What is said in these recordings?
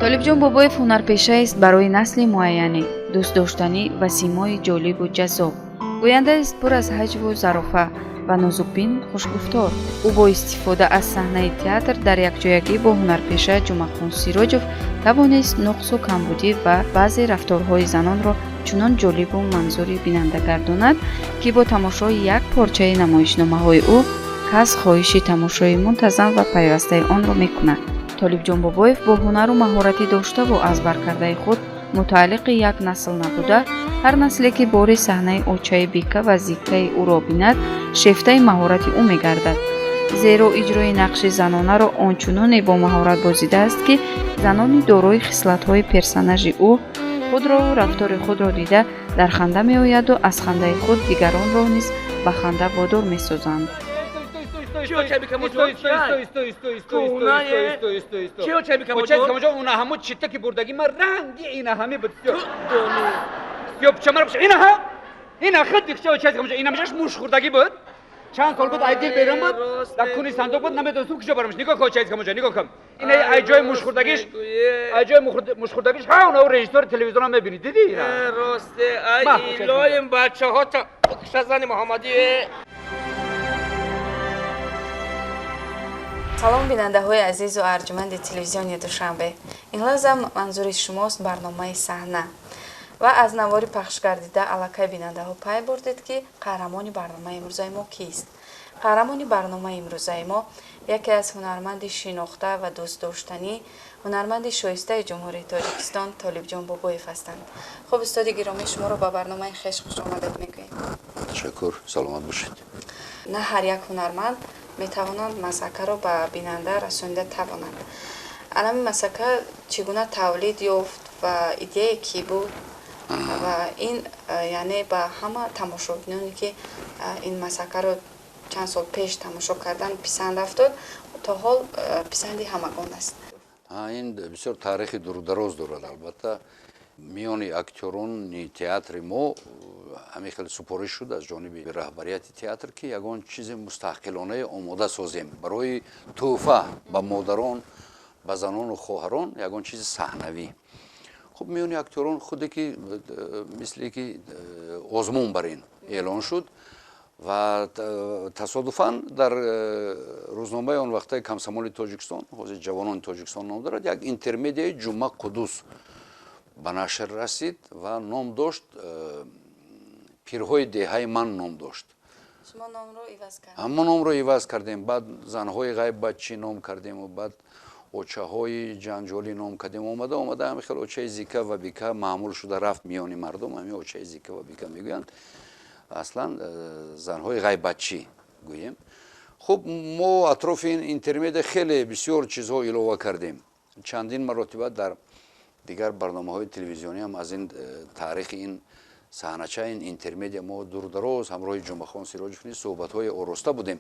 Толибҷон Бобоев ҳунарпешаест барои насли муайянӣ, дӯстдоштанӣ ва симои ҷолибу ҷаззоб. Гӯяндаест пур аз ҳаҷву зарофа ва нозукбин хушгуфтор. Ӯ бо истифода аз саҳнаи театр дар якҷоягӣ бо ҳунарпеша Ҷумъахон Сироҷов тавонист нуқсу камбудӣ ва баъзе рафторҳои занонро чунон ҷолибу манзури бинанда гардонад, ки бо тамошои як порчаи намоишномаҳои ӯ кас хоҳиши тамошои мунтазам ва пайвастаи онро мекунад. Толибҷон Бобоев бо ҳунару маҳорати доштаву аз баркардаи худ мутааллиқи як насл набуда, ҳар насле ки бори саҳнаи очаи Бика ва Зиккаи ӯро бинад, шефтаи маҳорати ӯ мегардад. Зеро иҷрои нақши занонаро ончуноне бо маҳорат бозидааст, ки занони дорои хислатҳои персонажи ӯ худрову рафтори худро дида дар ханда меояду аз хандаи худ дигаронро низ ба ханда водор месозанд. Чанд сол буд, айдил берун буд, дар куни сандуқ буд, намедонистум куҷо барамш. Нигоҳ кун, чайз камоҷа, нигоҳ кун. Ин ай ҷои мушхӯрдагиш, ай ҷои мушхӯрдагиш, ҳа, он режиссёри телевизион ҳам мебинӣ, дидӣ ина? Росте, ай илоҳим бачаҳо та кушазани Муҳаммадӣ. Салом бинандаҳои азизу арҷуманди телевизиони Душанбе. Ин лаҳза манзури шумост барномаи саҳна. Ва аз навори пахшгардида аллакай бинандаҳо пай бурдед, ки қаҳрамони барномаи имрӯзаи мо кист. Қаҳрамони барномаи имрӯзаи мо яке аз ҳунарманди шинохта ва дӯстдоштанӣ, ҳунарманди шоистаи Ҷумҳурии Тоҷикистон Толибҷон Бобоев ҳастанд. Хуб, устоди гиромӣ, шуморо ба барномаи хеш хушомадед мегӯем. Ташаккур, саломат бошед. На ҳар як ҳунарманд метавонанд масакаро ба бинанда расонида тавонанд. Анами масака чӣ гуна тавлид ёфт ва идеяи кӣ буд? Ва ин яъне ба ҳама тамошобиноне, ки ин масакаро чанд сол пеш тамошо кардан писанд афтод, то ҳол писанди ҳамагон аст. Ин бисёр таърихи дурудароз дорад. Албатта, миёни актёрони театри мо ҳамин хел супориш шуд аз ҷониби раҳбарияти театр, ки ягон чизи мустаҳқилонае омода созем барои тӯҳфа ба модарон, ба занону хоҳарон, ягон чизи саҳнавӣ. Хуб, миёни актёрон худе ки мисле ки озмун бар ин эълон шуд ва тасодуфан дар рӯзномаи он вақтаи Комсомоли Тоҷикистон, ҳозир Ҷавонони Тоҷикистон ном дорад, як интермедияи Ҷумъа Қудус ба нашр расид ва ном дошт Пирҳои деҳаи ман ном дошт. Шумо номро иваз кардед? Мо номро иваз кардем, баъд занҳои ғайббачӣ ном кардему, баъд очаҳои ҷанҷолӣ ном кардем. Омада омада ҳамин хел очаи Зика ва Бика маъмул шуда рафт миёни мардум. Ҳамин очаи Зика ва Бика мегӯянд, аслан занҳои ғайбатчӣ гӯем. Хуб, мо атрофи ин интермедия хеле бисёр чизҳо илова кардем. Чандин маротиба дар дигар барномаҳои телевизионӣ ҳам аз ин таърихи ин саҳнача, ин интермедия мо дурдароз ҳамроҳи Ҷумъахон Сироҷов низ суҳбатҳои ороста будем.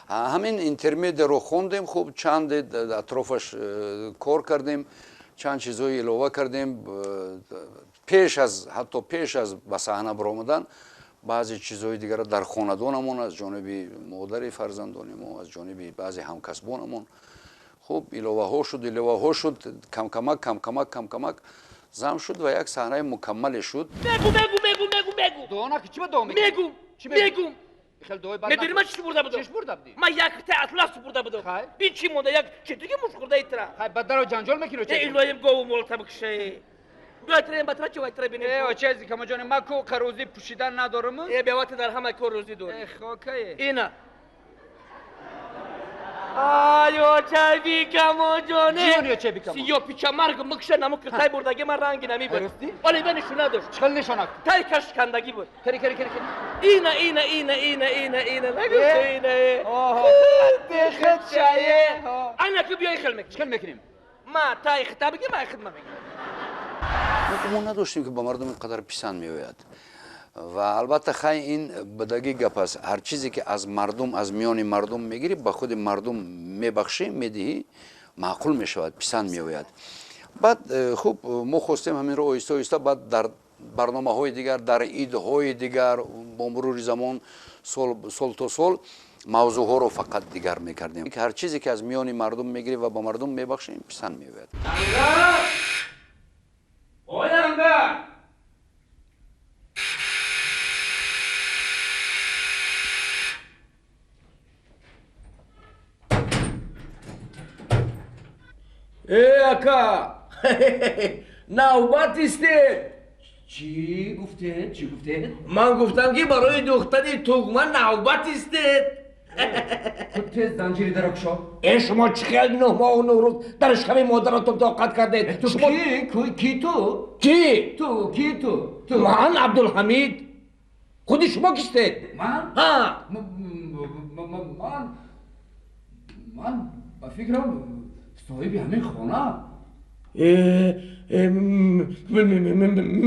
Ҳамин интермедияро хондем, хуб, чанде атрофаш кор кардем, чанд чизҳои илова кардем. Пеш аз, ҳатто пеш аз ба саҳна баромадан, баъзе чизҳои дигарро дар хонадонамон аз ҷониби модари фарзандони мо, аз ҷониби баъзе ҳамкасбонамон, хуб, иловаҳо шуд, иловаҳо шуд, камкамак, камкамак, камкамак зам шуд ва як саҳнаи мукаммале шуд. Мегу, мегу, мегу, мегу, мегу. Дуона ки чӣ ба дуо мекунӣ? Мегу, мегу. Хел дуои бад Медонӣ ман чӣ бурда будам? Чӣ бурда будӣ? Ман як та атлас бурда будам. Хай. Бин чӣ монда, як читиги муш хӯрда итра. Хай, бад даро ҷанҷол мекунӣ, чӣ? Э, илоҳим гову мол табкше. Биё трен ба тра чӣ вай тра бинем. Э, оча Зикамоҷон, ман ку қарӯзӣ пӯшидан надорам? Э, бевати дар ҳама кор рӯзӣ дорӣ. Э, хокае. Ина. Ай, оча Бикамоҷоне. Ҷони оча Бикамо. Сиё пича марг мукша наму киртай бурдаги ман ранги нами буд. Рости? Вале бе нишона дошт. Чӣ хел нишона? Тай кашкандагӣ буд. Кари, кари, кари, кари. Ина, ина, ина, ина, ина, ина. Нагуфта ина. Оҳо. Худшае. Ана ки биёй хел мекунем. Чӣ хел мекунем? Ма тай хита бигӣ, ма хидма мегӣ. Мо гумон надоштем, ки ба мардум ин қадар писанд меояд. Ва албатта, хай, ин бадагӣ гап аст. Ҳар чизе ки аз мардум, аз миёни мардум мегирӣ, ба худи мардум мебахшӣ, медиҳӣ, маъқул мешавад, писанд меояд. Баъд хуб, мо хостем ҳаминро оҳиста оҳиста баъд дар барномаҳои дигар, дар идҳои дигар, бо мурури замон сол то сол мавзӯъҳоро фақат дигар мекардем. Ҳар чизе ки аз миёни мардум мегирӣ ва ба мардум мебахшӣ, писанд меояд. Э, ака, навбат истед. Чӣ гуфтед? Чӣ гуфтед? Ман гуфтам, ки барои духтари тугма навбат истед. Ту тез занҷири дара кушо. Э, шумо чӣ хел 9 моҳу 9 рӯз дар шиками модаратон тоқат кардед? Ту ки? Ки ту? Кӣ? Ту ки, ту? Ту. Ман Абдулҳамид. Худи шумо кистед? Ман? Ҳа. Ман ба фикрам, соҳиби ҳамин хона.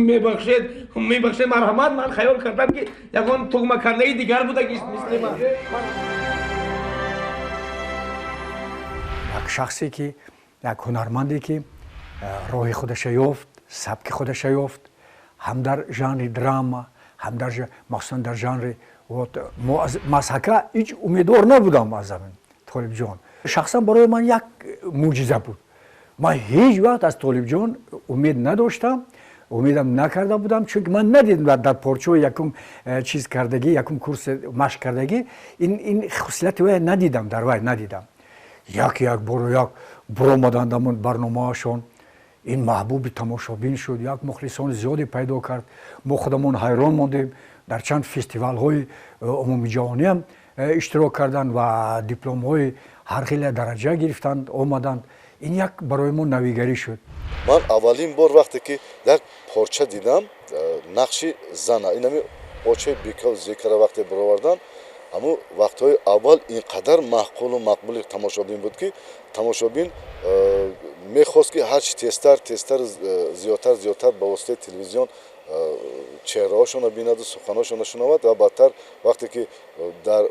Мебахшед, мебахшед, марҳамат. Ман хаёл кардам, ки ягон тугмакардаи дигар будагист мисли ман. Як шахсе ки, як ҳунарманде ки роҳи худаша ёфт, сабки худаша ёфт, ҳам дар жанри драма, ҳам дар, махсусан дар жанри вот мазҳака. Ҳеҷ умедвор набудам аз ҳамин Толибҷон. Шахсан барои ман як мӯъҷиза буд. Ман ҳеҷ вақт аз Толибҷон умед надоштам, умедам накарда будам, чунки ман надидам дар порчаҳои якум чиз кардагӣ, якум курс машқ кардагӣ, ин хусусияти вай надидам, дар вай надидам. Як як боро як буромаданд амон барномаашон, ин маҳбуби тамошобин шуд, як мухлисони зиёде пайдо кард. Мо худамон ҳайрон мондем. Дар чанд фестивалҳои умумиҷаҳониам иштирок карданд ва дипломҳои ҳар хела дараҷа гирифтанд, омаданд. Ин як барои мо навигарӣ шуд. Ман аввалин бор вақте ки як порча дидам, нақши зана, инами очаи Бикав Зикара вақте баровардан, ҳамун вақтҳои аввал ин қадар маъқулу мақбули тамошобин буд, ки тамошобин мехост, ки ҳарчи тезтар тезтар, зиёдтар зиёдтар ба воситаи телевизион чеҳраҳошонро бинаду суханҳошонро шунавад. Ва баъдтар вақте ки дар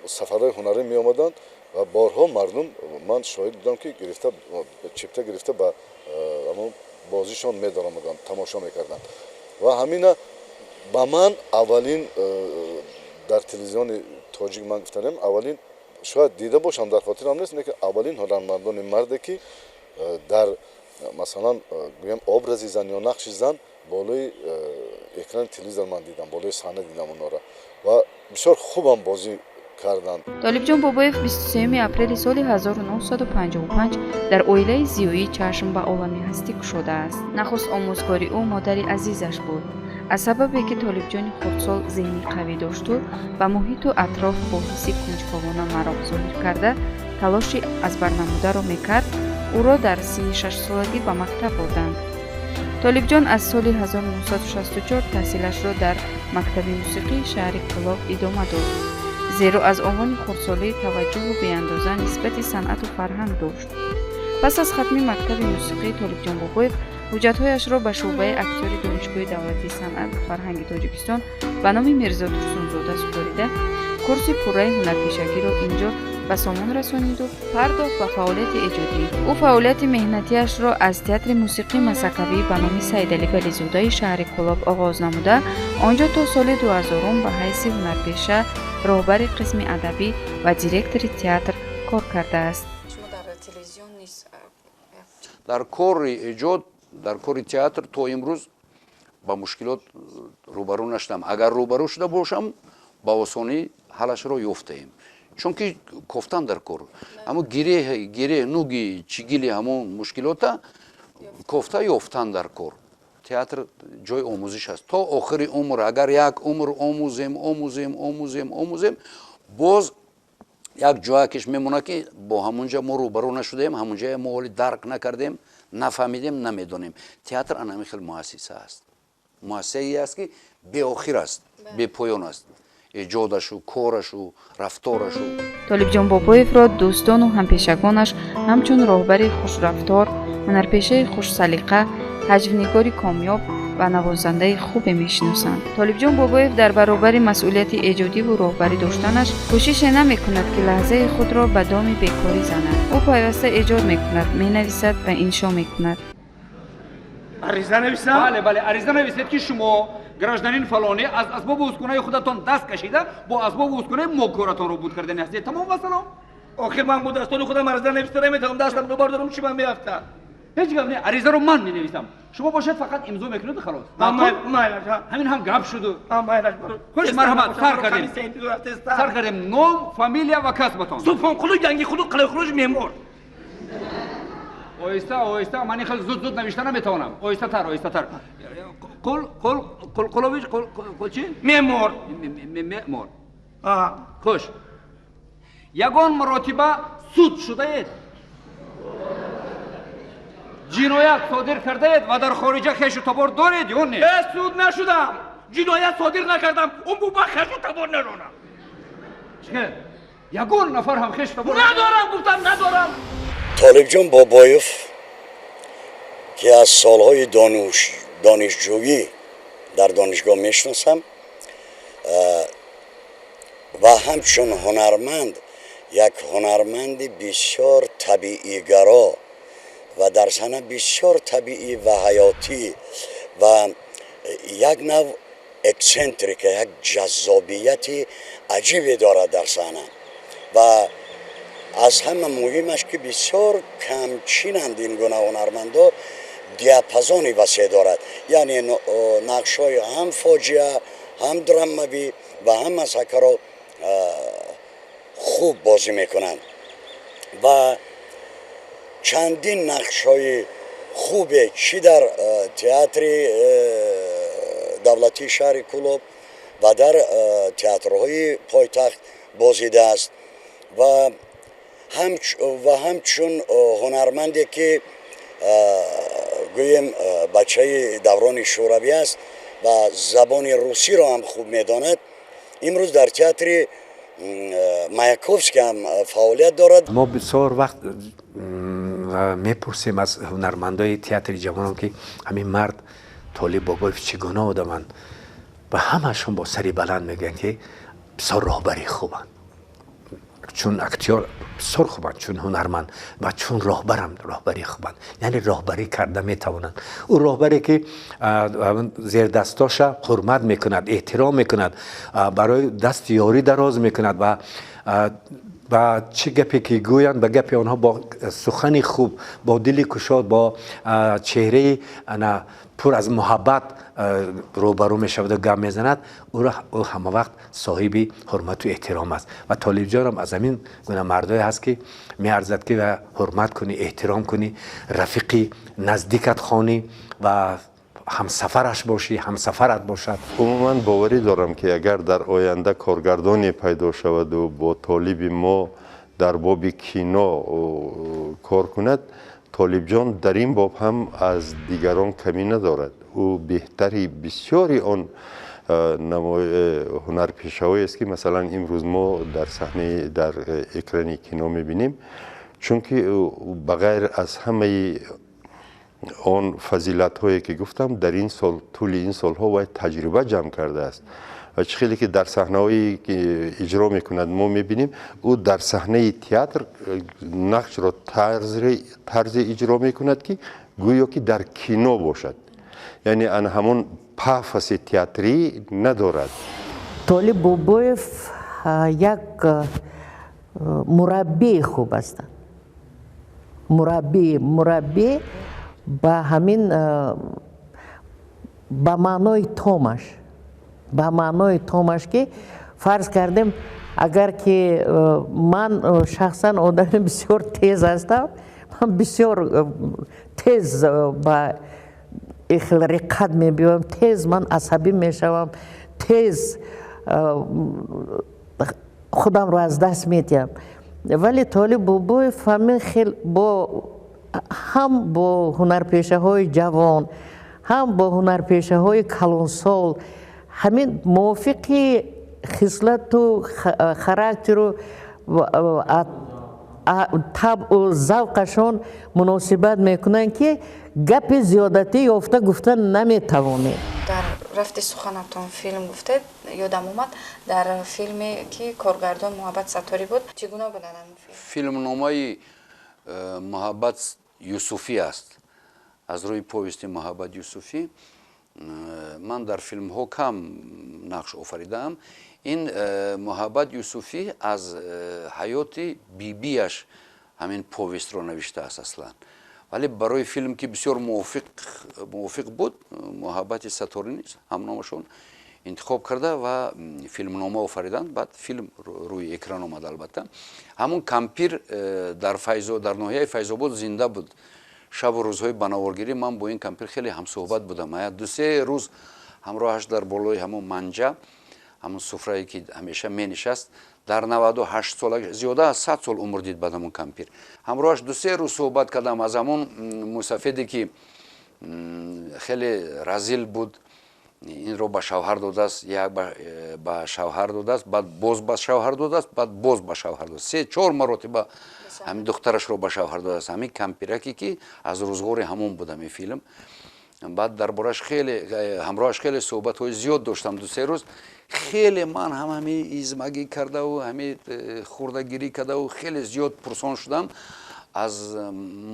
сафарҳои ҳунарӣ меомаданд ва борҳо мардум, ман шоҳид будам, ки гирифта чипта гирифта ба ҳамон бозишон медаромаданд, тамошо мекарданд. Ва ҳамина ба ман аввалин дар телевизиони тоҷик, ман гуфтанем, аввалин шояд дида бошам, дар хотирам нест, лекин аввалин ҳунармандони марде ки дар, масалан, гӯям, образи зан ё нақши зан болои экрани телевизор ман дидам, болои саҳна дидам онҳоро ва бисёр хубам бозӣ карданд. Толибҷон Бобоев 23 апрели соли 1955 дар оилаи зиёӣ чашм ба олами ҳастӣ кушодааст. Нахуст омӯзгори ӯ модари азизаш буд. Аз сабабе ки Толибҷони хурдсол зеҳни қавӣ дошту ба муҳиту атроф бо ҳисси кунҷковона мароқ зоҳир карда, талоши аз барнамударо мекард, ӯро дар синни 6-солагӣ ба мактаб бурданд. Толибҷон аз соли 1964 таҳсилашро дар мактаби мусиқии шаҳри Кӯлоб идома дод, зеро аз овони хурдсолӣ таваҷҷӯҳу беандоза нисбати санъату фарҳанг дошт. Пас аз хатми мактаби мусиқӣ Толибҷон Бобоев ҳуҷҷатҳояшро ба шӯъбаи актёри Донишгоҳи давлатии санъат ва фарҳанги Тоҷикистон ба номи Мирзо Турсунзода супорида, курси пурраи ҳунарпешагиро инҷо ба сомон расониду пардохт ба фаъолияти эҷодӣ. Ӯ фаъолияти меҳнатиашро аз театри мусиқии мазҳакавӣ ба номи Саидалӣ Вализодаи шаҳри Кӯлоб оғоз намуда, он ҷо то соли 2000 ба ҳайси ҳунарпеша, роҳбари қисми адабӣ ва директори театр кор кардааст. Дар кори эҷод, дар кори театр то имрӯз ба мушкилот рӯбарӯ нашудам. Агар рӯбарӯ шуда бошам, ба осонӣ ҳаллашро ёфтаем, чунки кофтан дар кор ҳамун гиреҳ нуги чигили ҳамун мушкилота кофта ёфтан дар кор. Театр ҷои омӯзиш аст то охири умр. Агар як умр омӯзем, омӯзем, омӯзем, омӯзем, боз як ҷоякиш мемонад, ки бо ҳамунҷа мо рӯбарӯ нашудаем, ҳамунҷая мо ҳоли дарк накардем, нафаҳмидем, намедонем. Театр ана ҳамин хел муассиса аст, муассисае аст, ки беохир аст, бепоён аст эҷодашу, корашу, рафторашу. Толибҷон Бобоевро дӯстону ҳампешагонаш ҳамчун роҳбари хушрафтор, ҳунарпешаи хушсалиқа, ҳаҷвнигори комёб ва навозандаи хубе мешиносанд. Толибҷон Бобоев дар баробари масъулияти эҷодиву роҳбарӣ доштанаш кӯшише намекунад, ки лаҳзаи худро ба доми бекорӣ занад. Ӯ пайваста эҷод мекунад, менависад ва иншо мекунад. Ариза нависам? Бале, бале, ариза нависед, ки шумо гражданин фалонӣ аз асбобу ускунаи худатон даст кашида, бо асбобу ускунаи мо коратонро буд кардани ҳастед. Тамом, вассалом. Охир ман бо дастони худам ариза нависта наметавонам, дастам бардорам, чӣ ман меафтад. Ҳеҷ гап не, аризаро ман менависам, шумо бошед фақат имзо мекунед, халос. Ҳамин ҳам гап шуду. Хуш, марҳамат, сар кардем, сар кардем. Ном, фамилия ва касбатон? Субҳонқулу Янгиқулу Қалайқулуш меъмор. Оҳиста, оҳиста, ман ин хел зуд зуд навишта наметавонам. Оҳистатар, оҳистатар. Қул, қул, қул, Қулович, қул, қул чӣ? Меъмор. Меъмор. Хуш. Ягон маротиба суд шудаед? Ҷиноят содир кардаед ва дар хориҷа хешу табор доред ё не? Суд нашудам, ҷиноят содир накардам, умуман хешу табор надорам. Чӣ? Ягон нафар ҳам хешу табор надорам, гуфтам надорам. Толибҷон Бобоев, ки аз солҳои донишҷӯӣ дар донишгоҳ мешиносам ва ҳамчун ҳунарманд, як ҳунарманди бисёр табиигаро ва дар саҳна бисёр табиӣ ва ҳаётӣ ва як нав эксентрика, як ҷаззобияти аҷибе дорад дар саҳна ва аз ҳама муҳимаш, ки бисёр камчинанд ин гуна ҳунармандо, диапазони васеъ дорад, яъне нақшҳои ҳам фоҷиа, ҳам драмавӣ ва ҳам масхакаро хуб бозӣ мекунанд ва чандин нақшҳои хубе чӣ дар театри давлатии шаҳри Кӯлоб ва дар театрҳои пойтахт бозидааст ва ҳамчун ҳунарманде, ки гӯем бачаи даврони шӯравӣ аст ва забони русиро ҳам хуб медонад, имрӯз дар театри Маяковский ҳам фаъолият дорад. Мо бисёр вақт мепурсем аз ҳунармандои театри ҷавонон, ки ҳамин мард Толиб Бобоев чӣ гуна одаманд, ва ҳамаашон бо сари баланд мегӯянд, ки бисёр роҳбари хубанд, чун актёр бисёр хубанд, чун ҳунарманд ва чун роҳбарам роҳбари хубанд, яъне роҳбарӣ карда метавонанд. Ӯ роҳбаре, ки зердастоша ҳурмат мекунад, эҳтиром мекунад, барои дасти ёрӣ дароз мекунад ва ба чӣ гапе ки гӯянд, ба гапи онҳо бо сухани хуб, бо дили кушод, бо чеҳраи пур аз муҳаббат рӯбарӯ мешаваду гап мезанад. Ӯ ҳамавақт соҳиби ҳурмату эҳтиром аст ва Толибҷонам аз ҳамин гуна мардое ҳаст, ки меарзад, ки ҳурмат кунӣ, эҳтиром кунӣ, рафиқи наздикат хонӣ ва ҳамсафараш бошӣ, ҳамсафарат бошад. Умуман боварӣ дорам, ки агар дар оянда коргардоне пайдо шаваду бо Толиби мо дар боби кино кор кунад, Толибҷон дар ин боб ҳам аз дигарон камӣ надорад. Ӯ беҳтари бисёри он ҳунарпешаҳоест, ки масалан имрӯз мо дар саҳнаи дар экрани кино мебинем, чунки ба ғайр аз ҳамаи он фазилатҳое, ки гуфтам, дар ин сол тӯли ин солҳо вай таҷриба ҷамъ кардааст ва чӣ хеле ки дар саҳнаҳое ки иҷро мекунад мо мебинем, ӯ дар саҳнаи театр нақшро тарзе иҷро мекунад, ки гӯё ки дар кино бошад, яъне ан ҳамон пафоси театрӣ надорад. Толиб Бобоев як мураббии хуб ҳастанд. Мураббӣ ба ҳамин ба маънои томаш, ба маънои томаш, ки фарз кардем, агар ки ман шахсан одами бисёр тез ҳастам, ман бисёр тез ба хел реқат мебиёям, тез ман асабӣ мешавам, тез худамро аз даст медиҳам. Вале Толиб Бобоев ҳамин хел бо ҳам бо ҳунарпешаҳои ҷавон, ҳам бо ҳунарпешаҳои калонсол ҳамин мувофиқи хислату характеру табъу завқашон муносибат мекунанд, ки гапи зиёдатӣ ёфта гуфта наметавонед. Дар рафти суханатон филм гуфтед, ёдам омад, дар филме ки коргардон Муҳаббат Сатторӣ буд, чӣ гуна буданд ҳамин филм? Филмномаи Муҳаббат Юсуфӣ аст, аз рӯи повести Муҳаббат Юсуфӣ. Ман дар филмҳо кам нақш офаридаам. Ин Муҳаббат Юсуфӣ аз ҳаёти бибиаш ҳамин повестро навиштааст аслан, вале барои филм, ки бисёр мувофиқ буд, Муҳаббати Сатторӣ низ ҳамномашон интихоб карда ва филмнома офариданд. Баъд филм рӯи экран омад. Албатта, ҳамун кампир дар ноҳияи Файзобод зинда буд. Шабу рӯзҳои банаворгирӣ ман бо ин кампир хеле ҳамсӯҳбат будам. 2-3 рӯз ҳамроҳаш дар болои ҳамон манҷа, ҳамон суфрае ки ҳамеша менишаст, дар 98 солагӣ, зиёда аз 100 сол умр дид баъд ҳамон кампир. Ҳамроҳаш 2-3 рӯз суҳбат кардам. Аз ҳамон мусафеде ки хеле разил буд, инро ба шавҳар додааст, як ба шавҳар додааст, баъд боз ба шавҳар додааст, баъд боз ба шавҳар додааст, 3-4 маротиба ҳамин духтарашро ба шавҳар додааст. Ҳамин кампираке ки аз рӯзғори ҳамон буд ҳамин филм. Баъд дар борааш хеле ҳамроҳаш хеле суҳбатҳои зиёд доштам 2-3 рӯз. Хеле ман ҳам ҳамин измагӣ кардаву ҳамин хурдагирӣ кардаву хеле зиёд пурсон шудам. Аз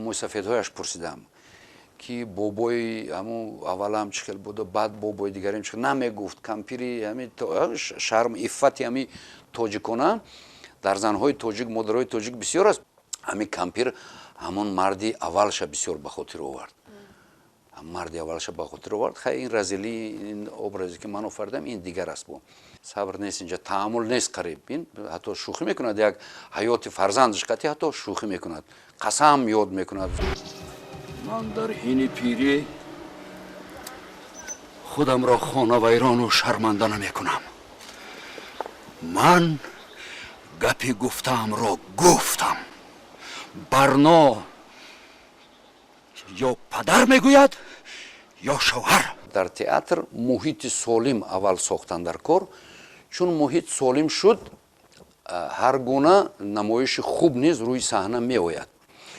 мусафедҳояш пурсидам ки бобои ҳамун аввалам чӣ хел буда, баъд бобои дигарем чӣ хел. Намегуфт кампири ҳамин шарм иффати ҳамин тоҷикона дар занҳои тоҷик, модарои тоҷик бисёр аст. Ҳамин кампир ҳамон марди аввалша бисёр ба хотир овард. Марди аввалша ба хотир овард. Хай, ин разилӣ, ин образе ки ман офаридам, ин дигар аст. Бо сабр нест инҷа, таъаммул нест қариб. Ин ҳатто шӯхӣ мекунад, як ҳаёти фарзандаш қатъи ҳатто шӯхӣ мекунад, қасам ёд мекунад. Ман дар ҳини пирӣ худамро хонавайрону шарманда намекунам. Ман гапи гуфтаамро гуфтам. Барно ё падар мегӯяд, ё шавҳар. Дар театр муҳити солим аввал сохтан дар кор, чун муҳит солим шуд, ҳар гуна намоиши хуб низ рӯи саҳна меояд,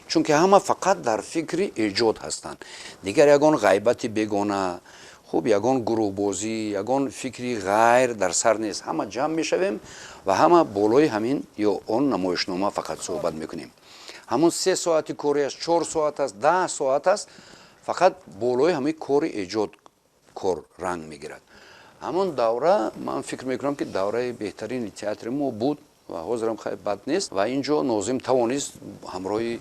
чунки ҳама фақат дар фикри эҷод ҳастанд. Дигар ягон ғайбати бегона, хуб, ягон гурӯҳбозӣ, ягон фикри ғайр дар сар нест. Ҳама ҷамъ мешавем ва ҳама болои ҳамин ё он намоишнома фақат суҳбат мекунем. Ҳамон 3 соати кори аст, 4 соат аст, 10 соат аст, фақат болои ҳамин кори эҷод кор ранг мегирад. Ҳамон давра ман фикр мекунам ки давраи беҳтарини театри мо буд ва ҳозирам хай бад нест. Ва ин ҷо Нозим тавонист ҳамроҳи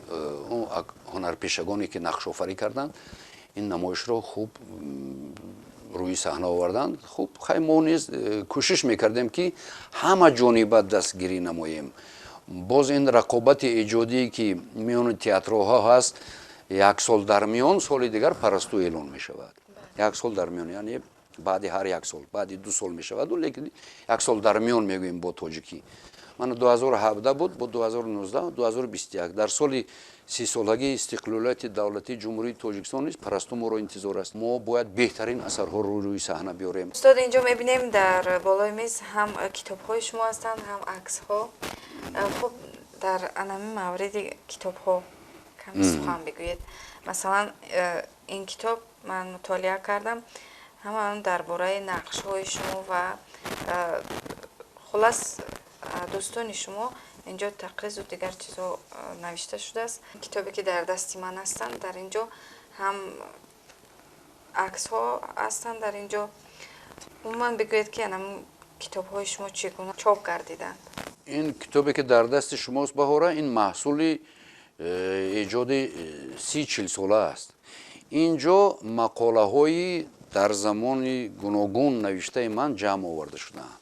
ҳунарпешагоне ки нақшофарӣ карданд, ин намоишро хуб рӯи саҳна оварданд. Хуб, хай мо низ кӯшиш мекардем ки ҳама ҷониба дастгирӣ намоем. Боз ин рақобати эҷодие ки миёни театрҳо ҳаст, як сол дар миён, соли дигар Парасту эълон мешавад. Як сол дар миён, яъне баъди ҳар як сол, баъди 2 сол мешаваду, лекин як сол дар миён мегӯем бо тоҷикӣ. Ман 2017 буд, бо 2019, 2021 дар соли 30-солагии истиқлолияти давлатии Ҷумҳурии Тоҷикистон низ Парасту моро интизор аст. Мо бояд беҳтарин асарҳоро рӯи саҳна биёрем. Устод, инҷо мебинем дар болои миз ҳам китобҳои шумо ҳастанд, ҳам аксҳо. Хуб, дар анами мавриди китобҳо каме сухан бигӯед. Масалан, ин китоб ман мутолиа кардам, ҳамаон дар бораи нақшҳои шумо ва хулас дӯстони шумо инҷо тақризу дигар чизҳо навишта шудааст. Китобе ки дар дасти ман ҳастанд, дар инҷо ҳам аксҳо ҳастанд. Дар инҷо умуман бигӯед ки анам китобҳои шумо чӣ гуна чоп гардиданд? Ин китобе ки дар дасти шумост, Баҳора, ин маҳсули эҷоди 30-40 сола аст. Инҷо мақолаҳои дар замони гуногун навиштаи ман ҷамъ оварда шудаанд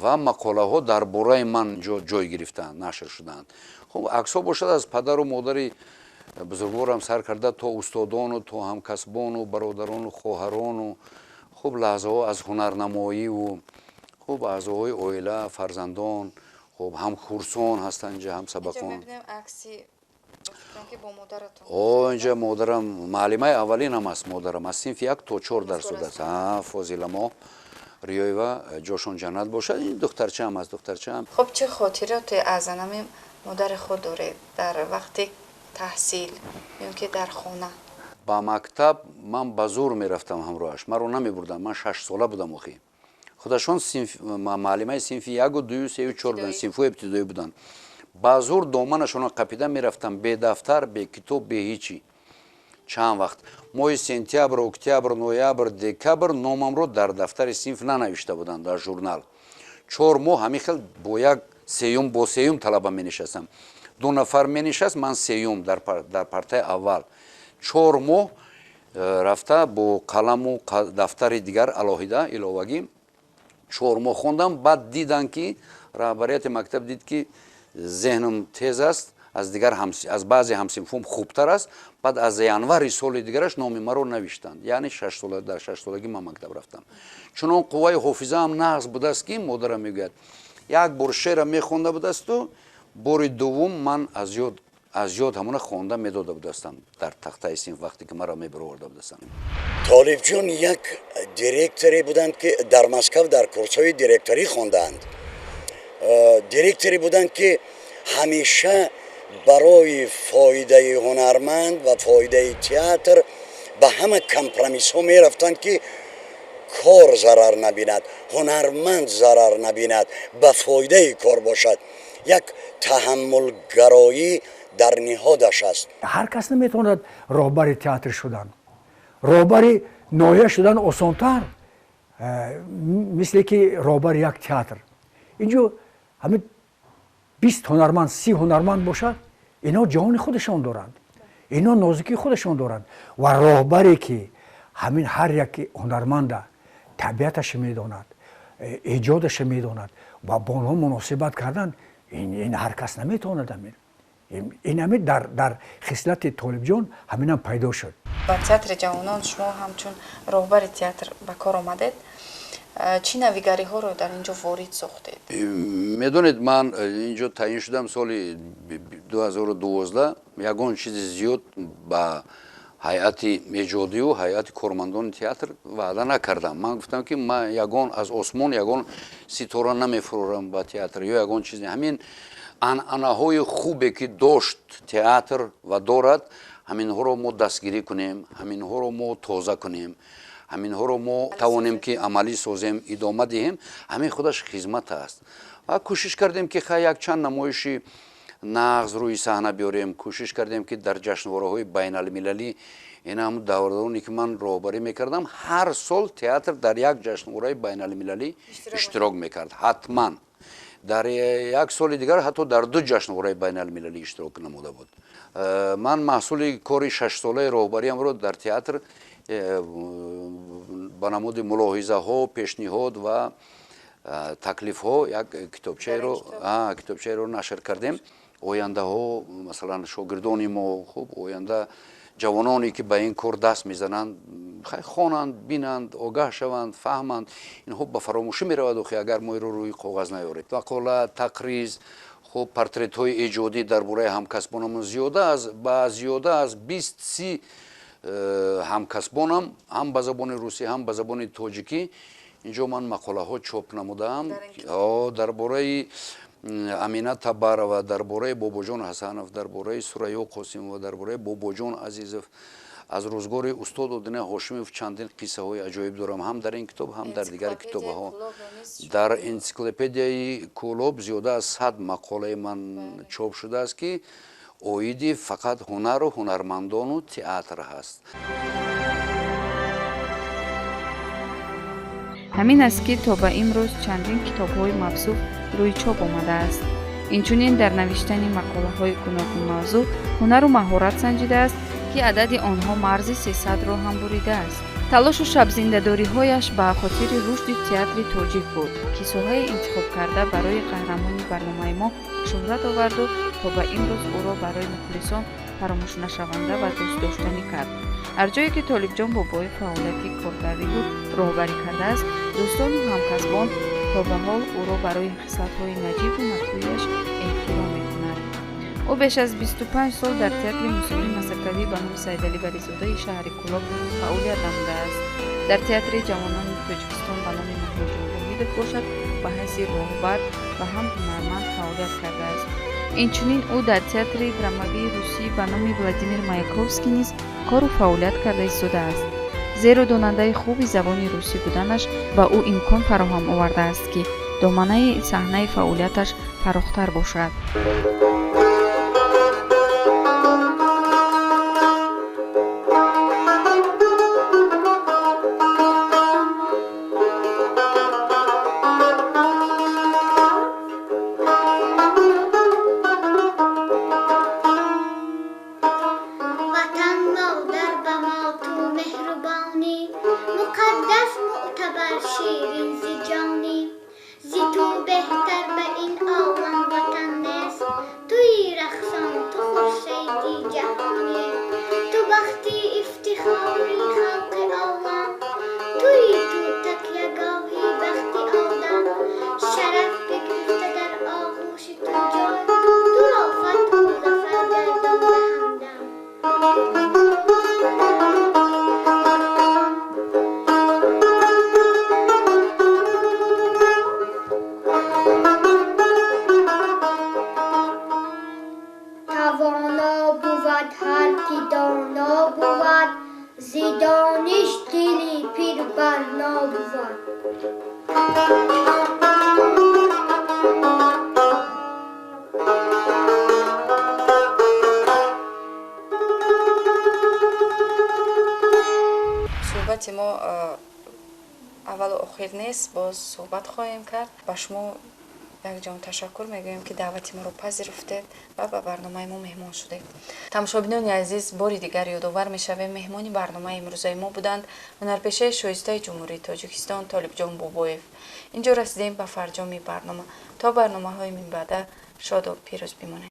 ва мақолаҳо дар бораи ман ҷой гирифтаанд, нашр шудаанд. Хуб, аксҳо бошад аз падару модари бузургворам сар карда то устодону то ҳамкасбону бародарону хоҳарону, хуб, лаҳзаҳо аз ҳунарнамоиву, хуб, аъзоҳои оила, фарзандон, хуб, ҳамкурсон ҳастанд инҷа, ҳамсабақон. О, инҷа модарам, муаллимаи аввалинам аст модарам, аз синфи 1 то 4 дарс додааст. Фозиламо Риёева, ҷошон ҷаннат бошад. Ин духтарчаам аст, духтарчаам. Хуб, чӣ хотироте аз анами модари худ доред дар вақти таҳсил ё ки дар хона? Ба мактаб ман ба зур мерафтам ҳамроҳаш, маро намебурданд. Ман 6 сола будам охи. Худашон муаллимаи синфи 1, 2, 3, 4 буданд, синфҳои ибтидоӣ буданд. Ба зур доманашонро қапида мерафтам, бе дафтар, бе китоб, бе ҳичи. Чанд вақт моҳи сентябр, октябр, ноябр, декабр номамро дар дафтари синф нанавишта буданд, дар журнал. 4 моҳ ҳамин хел бо як сеюм, бо сеюм талаба менишастам. 2 нафар менишаст, ман сеюм дар партаи аввал. 4 моҳ рафта бо қаламу дафтари дигар алоҳида иловагӣ 4 моҳ хондам. Баъд диданд ки раҳбарияти мактаб дид ки зеҳнам тез аст, Аз дигар аз баъзе ҳамсинфом хубтар аст. Баъд аз январи соли дигараш номи маро навиштанд, яъне 6 сола, дар 6 солагӣ ман мактаб рафтам. Чунон қувваи ҳофизаам нағз будааст, ки модарам мегӯяд, як бор шеъра мехонда будасту бори дуввум ман аз ёд ҳамона хонда медода будастам дар тахтаи синф, вақте ки маро мебироварда будастам. Толибҷон як директоре буданд, ки дар Москав дар курсҳои директорӣ хондаанд. Директоре буданд, ки ҳамеша барои фоидаи ҳунарманд ва фоидаи театр ба ҳама компромиссҳо мерафтанд, ки кор зарар набинад, ҳунарманд зарар набинад, ба фоидаи кор бошад. Як таҳаммулгароӣ дар ниҳодаш аст. Ҳар кас наметавонад роҳбари театр шудан. Роҳбари ноҳия шудан осонтар, мисле ки роҳбари як театр. Инҷо ҳамин 20 ҳунарманд, 30 ҳунарманд бошад, инҳо ҷаҳони худашон доранд, инҳо нозукии худашон доранд ва роҳбаре, ки ҳамин ҳар як ҳунарманда табиаташа медонад, эҷодаша медонад ва бо онҳо муносибат кардан, ин ҳар кас наметавонад. Ҳамин ин ҳамин дар хислати Толибҷон ҳаминам пайдо шуд. Ба театри ҷавонон шумо ҳамчун роҳбари театр ба кор омадед. Чӣ навигариҳоро дар ин ҷо ворид сохтед? Медонед, ман ин ҷо таъин шудам соли 2012. Ягон чизи зиёд ба ҳайати эҷодию ҳайати кормандони театр ваъда накардам. Ман гуфтам, ки ман ягон аз осмон ягон ситора намефурорам ба театр ё ягон чиз. Ҳамин анъанаҳои хубе, ки дошт театр ва дорад, ҳаминҳоро мо дастгирӣ кунем, ҳаминҳоро мо тоза кунем, ҳаминҳоро мо тавонем, ки амалӣ созем, идома диҳем. Ҳамин худаш хизмат аст. Ва кӯшиш кардем, ки хай якчанд намоиши нағз рӯи саҳна биёрем. Кӯшиш кардем, ки дар ҷашнвораҳои байналмилалӣ, ин ҳам давроне, ки ман роҳбарӣ мекардам, ҳар сол театр дар як ҷашнвораи байналмилалӣ иштирок мекард ҳатман. Дар як соли дигар ҳатто дар ду ҷашнвораи байналмилалӣ иштирок намуда буд. Ман маҳсули кори 6-солаи роҳбариамро дар театр ба намуди мулоҳизаҳо, пешниҳод ва таклифҳо як китобчаеро нашр кардем. Ояндаҳо, масалан, шогирдони мо, хуб, оянда ҷавононе, ки ба ин кор даст мезананд, хонанд, бинанд, огаҳ шаванд, фаҳманд. Инҳо ба фаромӯшӣ меравад охи, агар мо иро рӯи коғаз наёрем. Мақола, тақриз, хуб, портретҳои эҷодӣ дар бораи ҳамкасбонамон, зиёда аз 20-30 ҳамкасбонам ҳам ба забони русӣ, ҳам ба забони тоҷикӣ инҷо ман мақолаҳо чоп намудаам дар бораи Амина Табарова, дар бораи Бобоҷон Ҳасанов, дар бораи Сурайё Қосимова, дар бораи Бобоҷон Азизов. Аз рӯзгори устод Одина Ҳошимов чандин қиссаҳои аҷоиб дорам ҳам дар ин китоб, ҳам дар дигар китобҳо. Дар энсиклопедияи Кӯлоб зиёда аз 100 мақолаи ман чоп шудааст, ки оиди фақат ҳунару ҳунармандону театр ҳаст. Ҳамин аст, ки то ба имрӯз чандин китобҳои мавсуф рӯи чоп омадааст. Инчунин дар навиштани мақолаҳои гуногунмавзӯъ ҳунару маҳорат санҷидааст, ки адади онҳо марзи 300-ро ҳам буридааст. Талошу шабзиндадориҳояш ба хотири рушди театри тоҷик буд, ки соҳаи интихобкарда барои қаҳрамони барномаи мо шӯҳрат оварду то ба имрӯз ӯро барои мухлисон фаромӯшнашаванда ва дӯстдоштанӣ кард. Ҳар ҷое ки Толибҷон Бобоев фаъолияти коргариву роҳбарӣ кардааст, дӯстону ҳамкасбон то ба ҳол ӯро барои хислатҳои наҷибу накӯяш эҳтиром мекунад. Ӯ беш аз 25 сол дар театри мусиқии масакавӣ ба номи Саидалӣ Вализодаи шаҳри Кӯлоб фаъолият намудааст. Дар театри ҷавонони Тоҷикистон ба номи Маҳмудҷон Воҳидов бошад, ба ҳайси роҳбар ва ҳам ҳунарманд фаъолият кардааст. Инчунин ӯ дар театри драмавии русӣ ба номи Владимир Маяковский низ кору фаъолият карда истодааст, зеро донандаи хуби забони русӣ буданаш ба ӯ имкон фароҳам овардааст, ки доманаи саҳнаи фаъолияташ фарохтар бошад. Ватан модар, ба мо ту меҳрубонӣ, муқаддас, мӯътабар, ширин зи ҷонӣ. Зи ту беҳтар ба ин олам ватан нест, туи. умеди ҷаҳонӣ. Ту бахти ифтихори халқи олам, туи ту такягоҳи бахти одам. Шараф бигирифта дар оғӯши ту ҷой, туро фатҳу зафар гардонда ҳамдам. Тавоно бувад ҳар ки доно бувад, зи дониш дили пир барно бувад. Суҳбати мо аввалу охир нест, боз суҳбат хоҳем кард. Ба шумо якҷон ташаккур мегӯем, ки даъвати моро пазируфтед ва ба барномаи мо меҳмон шудед. Тамошобинони азиз, бори дигар ёдовар мешавем, меҳмони барномаи имрӯзаи мо буданд ҳунарпешаи шоистаи Ҷумҳурии Тоҷикистон Толибҷон Бобоев. Инҷо расидем ба фарҷоми барнома. То барномаҳои минбаъда шоду пирӯз бимонед.